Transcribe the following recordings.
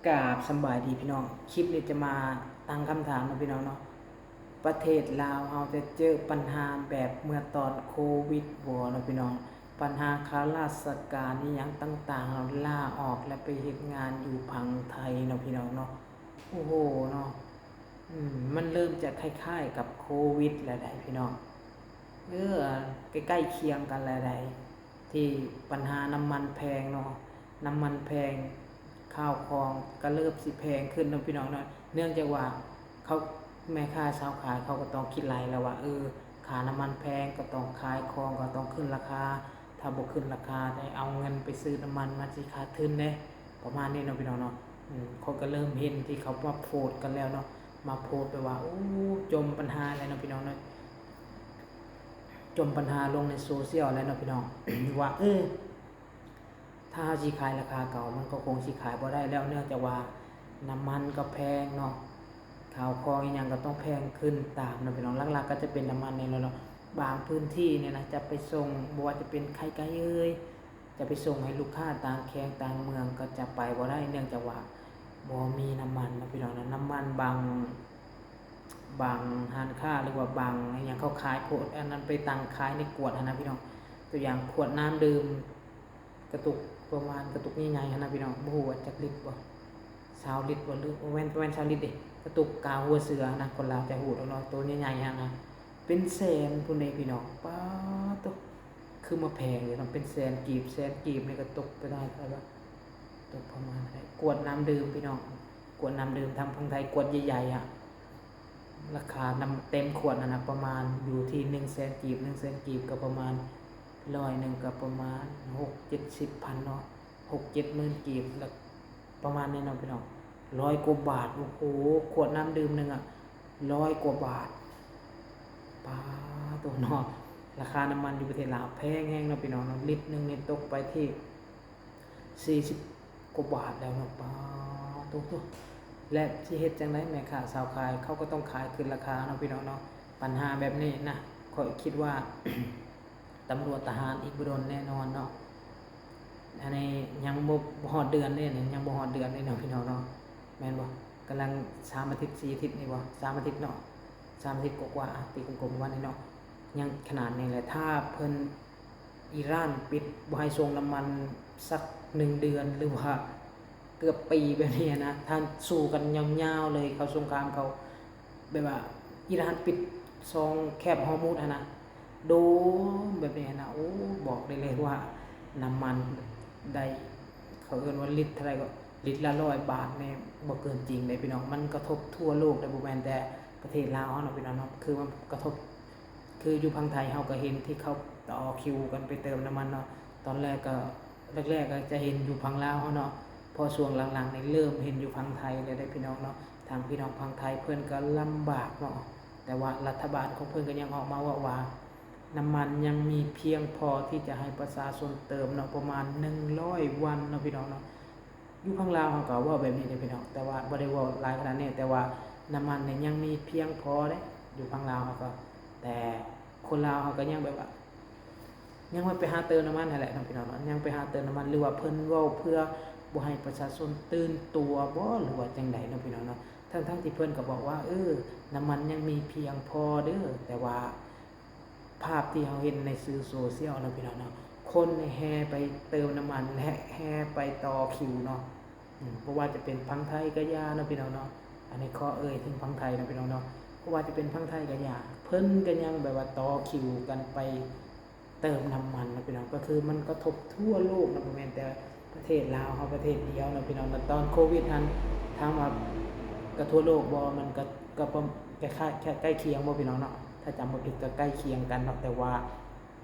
ກາບສຳບາຍດີພີ່ນ້ອງ, ຄລິບນີ້ຈະມາຕັ້ງຄຳຖາມເນາະພີ່ນ້ອງເນາະ, ປະເທດລາວເຮົາຈະເຈີປັນຫາແບບເມື່ອຕອນໂຄວິດບໍ່ເນາະພີ່ນ້ອງ? ບັນຫາຂ້າລາຊະການອີ່ຫຍັງຕ່າງໆ ລາອອກແລ້ວໄປເຮັດງານຢູ່ຝັ່ງໄທເນາະພີ່ນ້ອງເນາະ. ໂອ້ໂຫເນາະ, ອືມ ມັນເລີ່ມຈະຄ້າຍໆກັບໂຄວິດແລ້ວໃດ໋ພີ່ນ້ອງ. ເອີ ໃກ້ໆຄຽງກັນແລ້ວໃດ໋ ທີ່ບັນຫານ້ຳມັນແພງເນາະ, ນ້ຳມັນແພງ ຂ້າວຂອງກໍເລີ່ມຊິແພງຂຶ້ນເນາະພີ່ນ້ອງເນາະ. ເນື່ອງຈາກວ່າເຂົາ ແມ່ຄ້າຊາວຂາຍເຂົາກໍຕ້ອງຄິດໄລ່ແລ້ວວ່າ ເອີ ຄ່ານ້ຳມັນແພງ ກໍຕ້ອງຂາຍຂອງກໍຕ້ອງຂຶ້ນລາຄາ, ຖ້າບໍ່ຂຶ້ນລາຄາ ໄດ້ເອົາເງິນໄປຊື້ນ້ຳມັນ ມັນຊິຂາດທຶນເດ້ ປະມານນີ້ເນາະພີ່ນ້ອງເນາະ. ອືມ ຂ້ອຍກໍເລີ່ມເຫັນທີ່ເຂົາມາໂພສກັນແລ້ວເນາະ, ມາໂພສແບບວ່າ ໂອ້ ຈົມບັນຫາແລ້ວເນາະພີ່ນ້ອງເນາະ, ຈົມບັນຫາລົງໃນໂຊຊຽວແລ້ວເນາະພີ່ນ້ອງ ວ່າ ເອີ ຖ້າເຮົາຊິຂາຍລາຄາເກົ່າ ມັນກໍຄົງຊິຂາຍບໍ່ໄດ້ແລ້ວ ເນື່ອງຈາກວ່ານ້ຳມັນກໍແພງເນາະ, ຂ້າວຂອງອີ່ຫຍັງກໍຕ້ອງແພງຂຶ້ນຕາມເນາະພີ່ນ້ອງ. ຫຼັກໆກໍຈະເປັນນ້ຳມັນນີ້ແຫຼະເນາະ. ບາງພື້ນທີ່ນີ້ນະ ຈະໄປສົ່ງ ບໍ່ວ່າຈະເປັນໄຂ່ໄກ່ເອີຍ ຈະໄປສົ່ງໃຫ້ລູກຄ້າຕ່າງແຂວງຕ່າງເມືອງ ກໍຈະໄປບໍ່ໄດ້ ເນື່ອງຈາກວ່າບໍ່ມີນ້ຳມັນເນາະພີ່ນ້ອງເນາະ. ນ້ຳມັນບາງ ບາງຮ້ານຄ້າ ຫຼືວ່າບາງອີ່ຫຍັງເຂົາຂາຍໂພດ ອັນນັ້ນໄປຕັ້ງຂາຍໃນກວດຫັ້ນນະພີ່ນ້ອງ. ຕົວຢ່າງຂວດນ້ຳດື່ມ ກະຕຸກປະມານກະຕຸກໃຫຍ່ໆຫັ້ນນະພີ່ນ້ອງ, ບໍ່ຮູ້ວ່າຈັກລິດບໍ່ ຊາວລິດບໍ່ ຫຼືບໍ່ແມ່ນ ປະມານຊາວລິດເດ້, ກະຕຸກກາຫົວເສືອຫັ້ນນະ, ຄົນລາວຈະຮູ້ດອກເນາະ, ໂຕໃຫຍ່ໆຫັ້ນນະ ເປັນແສນພຸ້ນເດ້ພີ່ນ້ອງ. ປາດໂທ້ ຄືມາແພງເດ້ເນາະ, ເປັນແສນກີບ ແສນກີບນີ້ກະຕົກໄປໄດ້ ເທົ່າໃດວະ ຕົກປະມານເທົ່າໃດ ກວດນ້ຳດື່ມພີ່ນ້ອງ, ກວດນ້ຳດື່ມທາງຝັ່ງໄທ ກວດໃຫຍ່ໆອະ ລາຄານ້ຳເຕັມຂວດຫັ້ນນະ ປະມານຢູ່ທີ່ໜຶ່ງແສນກີບ, ໜຶ່ງແສນກີບກໍປະມານ ຮ້ອຍໜຶ່ງກໍປະມານຫົກເຈັດສິບພັນເນາະ, ຫົກເຈັດໝື່ນກີບ ລະປະມານນີ້ເນາະພີ່ນ້ອງ. ຮ້ອຍກວ່າບາດ, ໂອ້ໂຫ ຂວດນ້ຳດື່ມໜຶ່ງອະ ຮ້ອຍກວ່າບາດ. ປາດໂທ້ເນາະ, ລາຄານ້ຳມັນຢູ່ປະເທດລາວແພງແຮງເນາະພີ່ນ້ອງເນາະ, ລິດໜຶ່ງນີ້ຕົກໄປທີ່ ສີ່ສິບກວ່າບາດແລ້ວເນາະ. ປາດໂທ້ ແລະ ຊິເຮັດຈັ່ງໃດ ແມ່ຄ້າຊາວຂາຍເຂົາກໍຕ້ອງຂາຍຂຶ້ນລາຄາເນາະພີ່ນ້ອງເນາະ. ບັນຫາແບບນີ້ນະ ຂ້ອຍຄິດວ່າຕຳຫຼວດທະຫານອີກບໍ່ດົນແນ່ນອນເນາະ. ອັນນີ້ຍັງບໍ່ ບໍ່ຮອດເດືອນເດ້ນີ້, ຍັງບໍ່ຮອດເດືອນເດ້ເນາະພີ່ນ້ອງເນາະ, ແມ່ນບໍ່? ກຳລັງສາມອາທິດ ສີ່ອາທິດນີ້ບໍ່? ສາມອາທິດເນາະ, ສາມອາທິດກວ່າໆ ອາ ຕີກົມໆປະມານນີ້ເນາະ, ຍັງຂະໜາດນີ້ແຫຼະ. ຖ້າເພິ່ນ ອີຣານປິດບໍ່ໃຫ້ສົ່ງນ້ຳມັນສັກໜຶ່ງເດືອນ ຫຼືວ່າເກືອບປີແບບນີ້ນະ, ຖ້າສູ້ກັນຍາວໆເລີຍ ເຂົາສົງຄາມເຂົາ ແບບວ່າອີຣານປິດຊ່ອງແຄບຮອຣ໌ມຸດຫັ້ນນະ ໂດນແບບນີ້ຫັ້ນນະ, ໂອ້ ບອກໄດ້ເລີຍວ່ານ້ຳມັນໄດ້ ເຂົາເອີ້ນວ່າລິດເທົ່າໃດກໍ ລິດລະຮ້ອຍບາດນີ້ ບໍ່ເກີນຈິງເດ້ພີ່ນ້ອງ. ມັນກະທົບທົ່ວໂລກເດ້ ບໍ່ແມ່ນແຕ່ປະເທດລາວເຮົາເນາະພີ່ນ້ອງເນາະ, ຄືມັນກະທົບ ຄືຢູ່ຝັ່ງໄທເຮົາກໍເຫັນທີ່ເຂົາຕໍ່ຄິວກັນໄປເຕີມນ້ຳມັນເນາະ. ຕອນແລກກໍ ແລກໆກໍຈະເຫັນຢູ່ຝັ່ງລາວເຮົາເນາະ, ເພາະຊ່ວງຫຼັງໆນີ້ເລີ່ມເຫັນຢູ່ຝັ່ງໄທແລ້ວເດ້ພີ່ນ້ອງເນາະ. ທາງພີ່ນ້ອງຝັ່ງໄທເພິ່ນກໍລຳບາກເນາະ, ແຕ່ວ່າລັດຖະບານຂອງເພິ່ນກໍຍັງອອກມາເວົ້າວ່າ ນ້ຳມັນຍັງມີພຽງພໍທີ່ຈະໃຫ້ປະຊາຊົນເຕີມເນາະ, ປະມານໜຶ່ງຮ້ອຍວັນເນາະພີ່ນ້ອງເນາະ. ຢູ່ຝັ່ງລາວເຮົາກໍເວົ້າແບບນີ້ເດ້ພີ່ນ້ອງ, ແຕ່ວ່າບໍ່ໄດ້ເວົ້າຫຼາຍຂະໜາດນີ້, ແຕ່ວ່ານ້ຳມັນນີ້ຍັງມີພຽງພໍເດ້ ຢູ່ຝັ່ງລາວເຮົາກໍ, ແຕ່ຄົນລາວເຮົາກໍຍັງແບບວ່າ ຍັງວ່າໄປຫາເຕີມນ້ຳມັນຫັ້ນແຫຼະເນາະພີ່ນ້ອງເນາະ, ຍັງໄປຫາເຕີມນ້ຳມັນ ຫຼືວ່າເພິ່ນເວົ້າເພື່ອບໍ່ໃຫ້ປະຊາຊົນຕື່ນຕົວບໍ່ ຫຼືວ່າຈັ່ງໃດເນາະພີ່ນ້ອງເນາະ. ທັງໆທີ່ເພິ່ນກໍບອກວ່າ ເອີ ນ້ຳມັນຍັງມີພຽງພໍເດີ, ແຕ່ວ່າ ພາບທີ່ເຮົາເຫັນໃນສື່ໂຊຊຽວເນາະພີ່ນ້ອງເນາະ, ຄົນແຫ່ໄປເຕີມນ້ຳມັນ ແລະ ແຫ່ໄປຕໍ່ຄິວເນາະ. ອືມ ບໍ່ວ່າຈະເປັນຝັ່ງໄທກໍຢ່າເນາະພີ່ນ້ອງເນາະ, ອັນນີ້ຂໍເອີ່ຍເຖິງຝັ່ງໄທເນາະພີ່ນ້ອງເນາະ, ບໍ່ວ່າຈະເປັນຝັ່ງໄທກໍຢ່າ ເພິ່ນກໍຍັງແບບວ່າຕໍ່ຄິວກັນໄປເຕີມນ້ຳມັນເນາະພີ່ນ້ອງ. ກໍຄືມັນກະທົບທົ່ວໂລກເນາະ, ບໍ່ແມ່ນແຕ່ປະເທດລາວເຮົາປະເທດດຽວເນາະພີ່ນ້ອງເນາະ. ຕອນໂຄວິດຫັ້ນ ຖາມວ່າກະທົ່ວໂລກບໍ່? ມັນກະ ກໍປະ ໃກ້ ໃກ້ຄຽງບໍ່ພີ່ນ້ອງເນາະ? ຖ້າຈຳບໍ່ຜິດກໍໃກ້ຄຽງກັນເນາະ, ແຕ່ວ່າ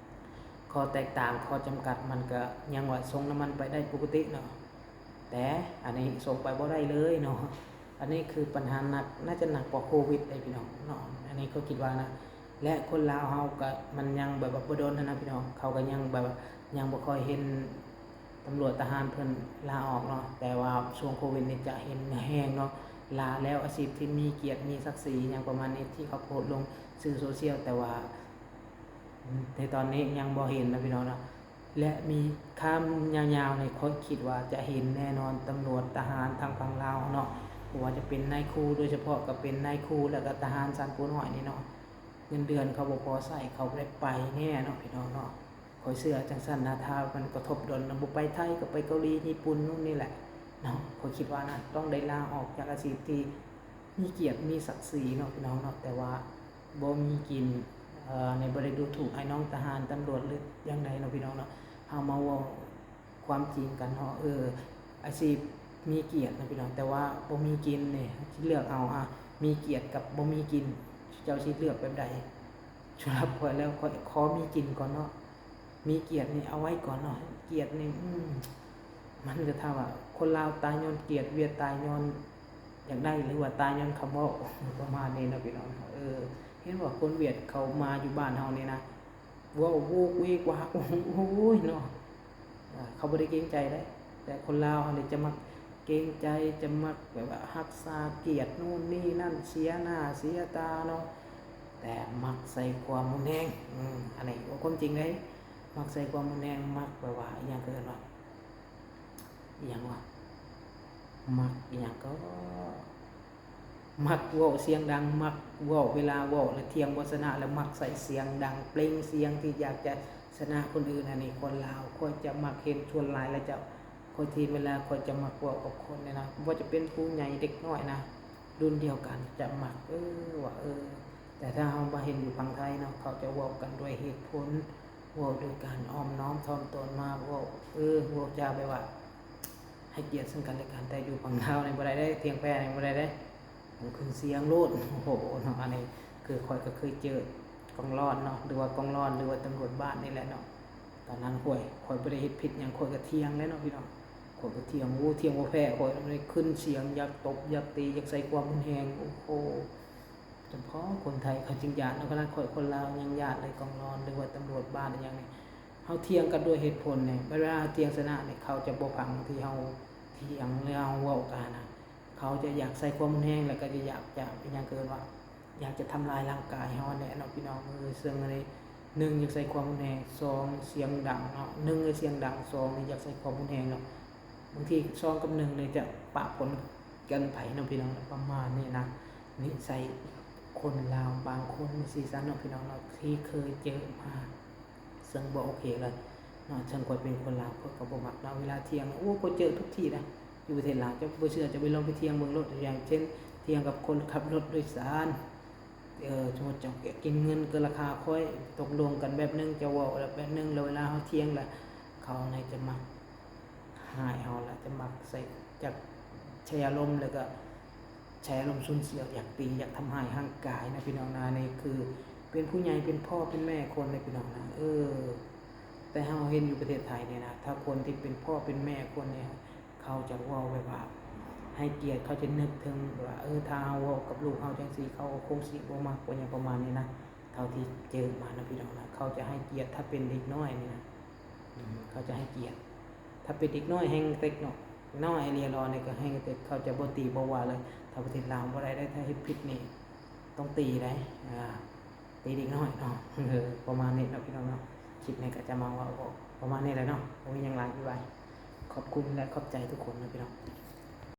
ຂໍ້ແຕກຕ່າງ ຂໍ້ຈຳກັດມັນກໍຍັງວ່າສົ່ງນ້ຳມັນໄປໄດ້ປົກກະຕິເນາະ, ແຕ່ອັນນີ້ສົ່ງໄປບໍ່ໄດ້ເລີຍເນາະ. ອັນນີ້ຄືບັນຫາໜັກ ໜ້າຈະໜັກກວ່າໂຄວິດເດ້ພີ່ນ້ອງເນາະ, ອັນນີ້ຂ້ອຍຄິດວ່ານະ. ແລະ ຄົນລາວເຮົາກໍ ມັນຍັງແບບວ່າບໍ່ດົນຫັ້ນນະພີ່ນ້ອງ, ເຂົາກໍຍັງແບບວ່າຍັງບໍ່ຄ່ອຍເຫັນ ຕຳຫຼວດທະຫານເພິ່ນລາອອກເນາະ, ແຕ່ວ່າຊ່ວງໂຄວິດນີ້ຈະເຫັນແຮງເນາະ, ລາແລ້ວອາຊີບທີ່ມີກຽດມີສັກສີຫຍັງປະມານນີ້ ທີ່ເຂົາໂພສລົງສື່ໂຊຊຽວ, ແຕ່ວ່າໃນຕອນນີ້ຍັງບໍ່ເຫັນນະພີ່ນ້ອງເນາະ. ແລະ ມີຄາມຍາວໆນີ້ ຂ້ອຍຄິດວ່າຈະເຫັນແນ່ນອນ ຕຳຫຼວດ ທະຫານທາງຝັ່ງລາວເນາະ, ບໍ່ວ່າຈະເປັນນາຍຄູ ໂດຍສະເພາະກໍເປັນນາຍຄູ ແລ້ວກໍທະຫານຊັ້ນຜູ້ນ້ອຍນີ້ເນາະ, ເງິນເດືອນເຂົາບໍ່ພໍໃຊ້ ເຂົາບໍ່ໄດ້ໄປແນ່ເນາະ ພີ່ນ້ອງເນາະ. ຂ້ອຍເຊື່ອຈັ່ງຊັ້ນນະ, ຖ້າມັນກະທົບດອນນະ ບໍ່ໄປໄທກໍໄປເກົາຫຼີ ຍີ່ປຸ່ນ ໂນ່ນນີ້ແຫຼະເນາະ. ຂ້ອຍຄິດວ່ານະ ຕ້ອງໄດ້ລາອອກຈາກອາຊີບທີ່ມີກຽດມີສັກສີເນາະ ພີ່ນ້ອງເນາະ, ແຕ່ວ່າບໍ່ມີກິນ. ເອີ ນີ້ບໍ່ໄດ້ດູຖູກອ້າຍນ້ອງທະຫານ ຕຳຫຼວດ ຫຼື ຢ່າງໃດເນາະ ພີ່ນ້ອງເນາະ. ເຮົາມາເວົ້າຄວາມຈິງກັນເນາະ, ເອີ ອາຊີບມີກຽດເນາະ ພີ່ນ້ອງ, ແຕ່ວ່າບໍ່ມີກິນນີ້ ຊິເລືອກເອົາ ອາ ມີກຽດກັບບໍ່ມີກິນ ເຈົ້າຊິເລືອກແບບໃດ? ສຳລັບຂ້ອຍແລ້ວ ຂ້ອຍຂໍມີກິນກ່ອນເນາະ, ມີກຽດນີ້ເອົາໄວ້ກ່ອນເນາະ. ກຽດນີ້ ອືມ ມັນກໍຖ້າວ່າຄົນລາວຕາຍຍ້ອນກຽດ, ຫວຽດຕາຍຍ້ອນຢາກໄດ້ ຫຼືວ່າຕາຍຍ້ອນຄຳເວົ້າ ປະມານນີ້ເນາະ ພີ່ນ້ອງ. ເອີ ເຫັນວ່າຄົນຫວຽດເຂົາມາຢູ່ບ້ານເຮົານີ້ນະ ເວົ້າໂວກເວກວາກ ໂອ້ຍເນາະ, ເຂົາບໍ່ໄດ້ເກງໃຈເດ້. ແຕ່ຄົນລາວເຮົານີ້ຈະມັກເກງໃຈ ຈະມັກແບບວ່າຮັກສາກຽດ ໂນ່ນນີ້ນັ້ນ ເສຍໜ້າເສຍຕາເນາະ, ແຕ່ມັກໃສ່ຄວາມຮຸນແຮງ. ອືມ ອັນນີ້ເວົ້າຄວາມຈິງເດ້, ມັກໃສ່ຄວາມຮຸນແຮງ, ມັກແບບວ່າ ອີຫຍັງ ເຂົາເອີ້ນວ່າ ອີຫຍັງວະ ມັກອີຫຍັງກໍ ມັກເວົ້າສຽງດັງ, ມັກເວົ້າເວລາເວົ້າແລ້ວຖຽງບໍ່ຊະນະ ແລ້ວມັກໃສ່ສຽງດັງ ເປັ່ງສຽງທີ່ຢາກຈະຊະນະຄົນອື່ນ. ອັນນີ້ຄົນລາວ ຂ້ອຍຈະມັກເຫັນສ່ວນຫຼາຍແລ້ວເຈົ້າ. ຂ້ອຍທີ່ເວລາຂ້ອຍຈະມັກເວົ້າກັບຄົນນີ້ນະ ບໍ່ວ່າຈະເປັນຜູ້ໃຫຍ່ເດັກນ້ອຍນະ ລຸ້ນດຽວກັນ ຈະມັກ ເອີ ວ່າ ເອີ ແຕ່ຖ້າເຮົາມາເຫັນຢູ່ຝັ່ງໄທເນາະ ເຂົາຈະເວົ້າກັນດ້ວຍເຫດຜົນ ເວົ້າໂດຍການອ່ອມນ້ອມຖ່ອມຕົນມາ ເວົ້າ ເອີ ເວົ້າຈາແບບວ່າໃຫ້ກຽດເຊິ່ງກັນແລະກັນ. ແຕ່ຢູ່ຝັ່ງລາວນີ້ບໍ່ໄດ້ເດ້, ຖຽງແພນີ້ບໍ່ໄດ້ເດ້, ຂຶ້ນສຽງໂລດ. ໂອ້ໂຫເນາະ, ອັນນີ້ຄືຂ້ອຍກໍເຄີຍເຈີກອງລອນເນາະ ຫຼືວ່າກອງລອນ ຫຼືວ່າຕຳຫຼວດບ້ານນີ້ແຫຼະເນາະ. ຕອນນັ້ນ ໂອ້ຍ ຂ້ອຍບໍ່ໄດ້ເຮັດຜິດຫຍັງ ຂ້ອຍກໍຖຽງແຫຼະເນາະ ພີ່ນ້ອງ. ຂ້ອຍກໍຖຽງ ໂອ້ ຖຽງບໍ່ແພ້ ຂ້ອຍໄດ້ຂຶ້ນສຽງ ຢາກຕົບ ຢາກຕີ ຢາກໃຊ້ຄວາມຮຸນແຮງ. ໂອ້ໂຫ ຈຳເພາະຄົນໄທເຂົາຈຶ່ງຢ້ານເນາະ, ຂະໜາດຂ້ອຍຄົນລາວຍັງຢ້ານເລີຍ. ກອງລອນ ຫຼືວ່າຕຳຫຼວດບ້ານອີຫຍັງນີ້ ເຮົາຖຽງກັນດ້ວຍເຫດຜົນນີ້ ເວລາເຮົາຖຽງຊະນະນີ້ ເຂົາຈະບໍ່ຟັງທີ່ເຮົາຖຽງ ຫຼືເຮົາເວົ້າກັນນະ. ເຂົາຈະຢາກໃຊ້ຄວາມຮຸນແຮງ ແລ້ວກໍຈະຢາກຈະ ອີຫຍັງ ເອີ້ນວ່າ ຢາກຈະທຳລາຍຮ່າງກາຍເຮົາຫັ້ນແຫຼະເນາະ ພີ່ນ້ອງເອີຍ. ເຊິ່ງອັນນີ້ ໜຶ່ງ ຢາກໃຊ້ຄວາມຮຸນແຮງ, ສອງ ສຽງດັງເນາະ. ໜຶ່ງ ສຽງດັງ, ສອງ ນີ້ຢາກໃຊ້ຄວາມຮຸນແຮງເນາະ. ບາງທີ ສອງ ກັບ ໜຶ່ງ ນີ້ຈະປະປົນກັນໄປເນາະ ພີ່ນ້ອງ, ປະມານນີ້ນະ. ນິໄສຄົນລາວບາງຄົນຊີ້ຊັ້ນເນາະ ພີ່ນ້ອງເນາະ ທີ່ເຄີຍເຈີມາ ເຊິ່ງບໍ່ໂອເຄເລີຍເນາະ. ເຊິ່ງຂ້ອຍເປັນຄົນລາວ ຂ້ອຍກໍບໍ່ມັກເນາະ ເວລາຖຽງ. ໂອ້ ຂ້ອຍເຈີທຸກທີ່ນະ ຢູ່ປະເທດລາວ. ເຈົ້າບໍ່ເຊື່ອ ເຈົ້າໄປລອງໄປຖຽງເບິ່ງໂລດ. ຢ່າງເຊັ່ນ ຖຽງກັບຄົນຂັບລົດໂດຍສານ ເອີ ສົມມຸດເຈົ້າກະກິນເງິນເກີນລາຄາຂ້ອຍ, ຕົກລົງກັນແບບໜຶ່ງ ເຈົ້າເວົ້າແບບໜຶ່ງ ແລ້ວເວລາເຮົາຖຽງລະ ເຂົາໃນຈະມັກຮ້າຍເຮົາລະ ຈະມັກໃຊ້ ຈັກໃຊ້ອາລົມ ແລ້ວກະໃຊ້ອາລົມຊຸນເຊຍວ ຢາກຕີ ຢາກທຳຮ້າຍຮ່າງກາຍນະ ພີ່ນ້ອງນະ. ນີ້ຄືເປັນຜູ້ໃຫຍ່ ເປັນພໍ່ເປັນແມ່ຄົນເດ້ ພີ່ນ້ອງນະ. ເອີ ແຕ່ເຮົາເຫັນຢູ່ປະເທດໄທນີ້ນະ ຖ້າຄົນທີ່ເປັນພໍ່ເປັນແມ່ຄົນນີ້ ເຂົາຈະເວົ້າແບບວ່າໃຫ້ກຽດ, ເຂົາຈະນຶກເຖິງວ່າ ເອີ ຖ້າເຮົາເວົ້າກັບລູກເຮົາຈັ່ງຊີ້ ເຂົາກໍຄົງຊິບໍ່ມັກ ບໍ່ຫຍັງປະມານນີ້ນະ. ເທົ່າທີ່ເຈີມານະ ພີ່ນ້ອງນະ ເຂົາຈະໃຫ້ກຽດ. ຖ້າເປັນເດັກນ້ອຍນີ້ນະ ອືມ ເຂົາຈະໃຫ້ກຽດ. ຖ້າເປັນເດັກນ້ອຍແຮງເຕັກເນາະ ນ້ອຍເລຍລອນີ້ກໍແຮງເຕັກ, ເຂົາຈະບໍ່ຕີບໍ່ວ່າເລີຍ. ຖ້າປະເທດລາວບໍ່ໄດ້ເດ້ ຖ້າເຮັດຜິດນີ້ຕ້ອງຕີໄດ໋ ອາ ຕີເດັກນ້ອຍເນາະ. ເອີ ປະມານນີ້ເນາະ ພີ່ນ້ອງເນາະ. ຄລິບນີ້ກໍຈະມາເວົ້າປະມານນີ້ແຫຼະເນາະ, ບໍ່ມີຫຍັງຫຼາຍ. ບາຍບາຍ. ຂອບຄຸນ ແລະ ຂອບໃຈທຸກຄົນເນາະ ພີ່ນ້ອງ.